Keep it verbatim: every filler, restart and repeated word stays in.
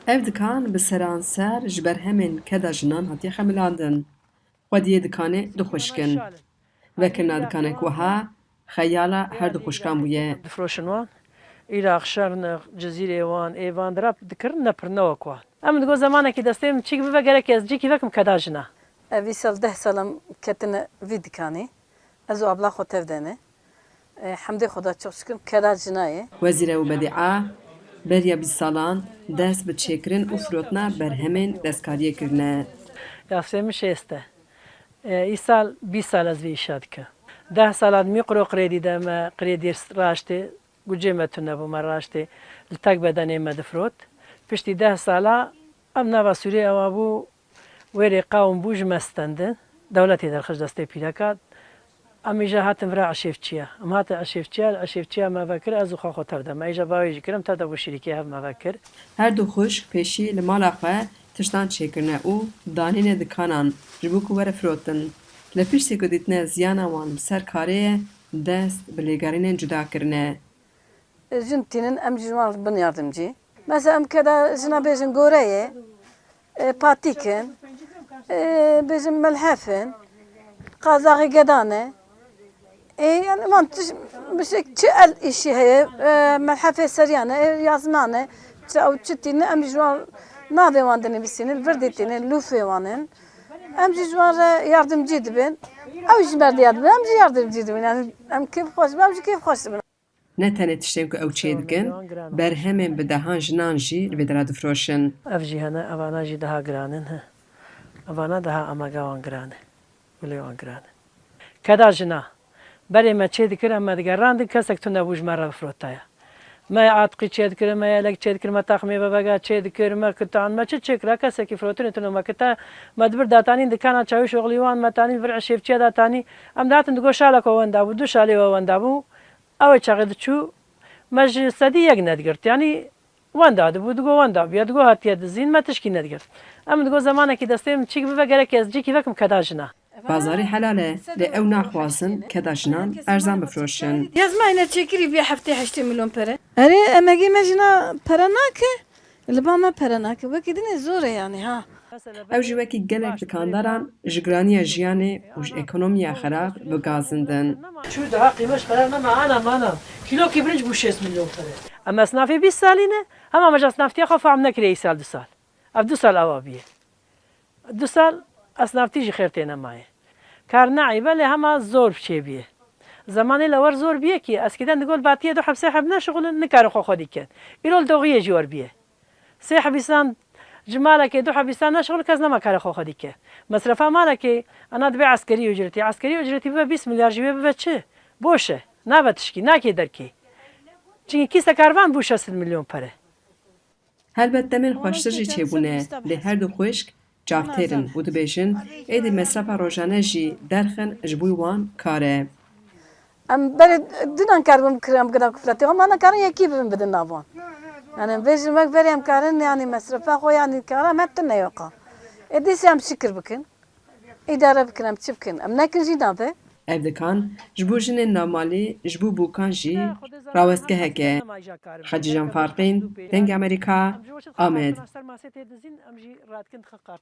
Ev dikan bi seranser ji berhemên keda jinan hatiye xemilandin. Xwediyê dikanê du xwişk in. Vekirina dikanek wiha xeyala her du xwişkan bûye. Difroşin wan. Îraq, Şerniq, Cizîrê wan, ê van dirab dikirin ne pir ne wek wan. Em digo zemanekî destê min çîk bibe gerek ez cîkî vekim keda jina. Ev îsal deh sal em ketine vî dikanê. Ez û abla xwe tev de ne. E, hemdê Xweda çok şükür keda jina ye. Wezîre û Bedîa beriya bîst salan dest bi çêkirin û firotina berhemên destkariyê kirine. Yasê min şêst e. E, îsal bîst sal ez vê îşa dikim. Deh sala dimî qiro qirêdî de me qirêdî raştê, gucê me tune bû, me raştê li tek bedenê me difirot. Piştî deh sala em nava Sûriyê ewa bû, wêrê qawim bû ji me stendin. Dewletê derxist destê pîreka. Em îja hatin vira Eşêfçiya. Em hatin Eşêfçiya, li Eşêfçiya me vekir, ez û xwe xwe tev de me. Îja bawê jî kirim, tev de bû şirîkê hev me vekir. Her du xwişk pêşî li mala xwe tiştan çêkirine û danîne dikanan ji bo ku were firotin. Li piştî ku dîtine ziyana wan bi ser karê ye, dest bi lêgerînên cuda kirine. Jin tînin, em ji wan bin yardimcî. Mesela em keda jina bêjin gore ye, e, patîk in, e, bêjin melhef in, qazaxê gedan e. E, yani van tiş, bi şey, çi el îşî heye, e, melhefê seriyan e, e, yazman e, çi ew çi tînin, em ji wan navê wan dinivîsînin, virdî tînin, lûfê wan in. Em jî ji wan re yardimcî dibin. Ew ji me re diyar dibin, em jî yardimcî dibin. Yani em kêf xweş bin, ew jî kêf xweş dibin. Ne tenê tiştên ku ew çêdikin, berhemên bi dehan jinan jî li vê dera difroşin. Ev jî hene, evana jî daha giran in, he. Evana daha amega wan giran e. Gulê wan giran e. Keda jina. Berê me çêdikir, em me digerandin, kesek tune bû ji me re bifirotaya. Me atiqî çêdikir, me yelek çêdikir, me taxmê bebega çêdikir, me kitan, me çi çêkira, kesekî firotinê tune me kita, me dibir datanîn dikana çawîş oxlî wan, me tanîn vir eşêfçiye datanî. Em dihatin digo şaleko wenda bû, du şalê we wenda bû. Ew ê çaxê diçû, me ji sedî yek nedigirt. Yanî wenda dibû, digo wenda bûye, digo hatiye dizîn, me tişkî nedigirt. Em digo zemanekî destê min çîk bibe, gerek ez cîkî vekim keda jina. Bazarê helal e, lê ew naxwazin keda jinan erzan bifroşin. Yaz me ne çêkirî bî heftê heştê milyon pere. Erê, emegê me jina pere nake. Li ba me pere nake. Wekî din ê zor e yanî ha. Ew jî wekî gelek dikandaran ji giraniya jiyanê û ji ekonomiya xerab bi gazindin. Çû daha qîmeş qerar nema, anam, anam. Kîlokî birinc bû şêst milyon pere. Em esnafê bîst salî ne, hema me ji esnaftiya xwe fehm nekiriye îsal du sal. Ev du sal awa bûye. Du sal esnaftî jî xêr tê nemaye. Kar neî belê hema zor çêbûye. Zemanê li wer zor bûye kî eskiden digol batiyê du heb sê heb neşixulin, nikarin xwe xwedî kin. Îro li doxiyê jî wer bûye. Sê hebîsan ji malekê du hebîsan neşixulin, kes nema kare xwe xwedî ke. Mesrefa malekê, ana dibe eskerî ucretî. Eskerî ucretî bibe bîst milyar jî wê bibe çi? Boş e. Nabe tişkî, nakê derkê. Çinkî kîse karvan bû şeş sed milyon pere. Helbet demên xweştir jî çêbûne, lê her du xwişk çavtêr in û dibêjin, êdî mesrefa rojane jî derxin ji bo wan kar e. Em berê dinan karibin bikirin, em bigirna kufletê xwe, ma nekarin yekî bibin bidin nav wan. Yani em bêjin wek berê em karin, yani mesrefa xwe, yani kara me tune yoqa. Ê dîsê em şikir bikin. Îdare bikin, em çi bikin? Em nekin jî nabe. Ev dikan ji bo jinên navmalî, ji bo bokan jî rawestgehek e. Xecîcan Farqîn, Dengê Amerîka, Amed.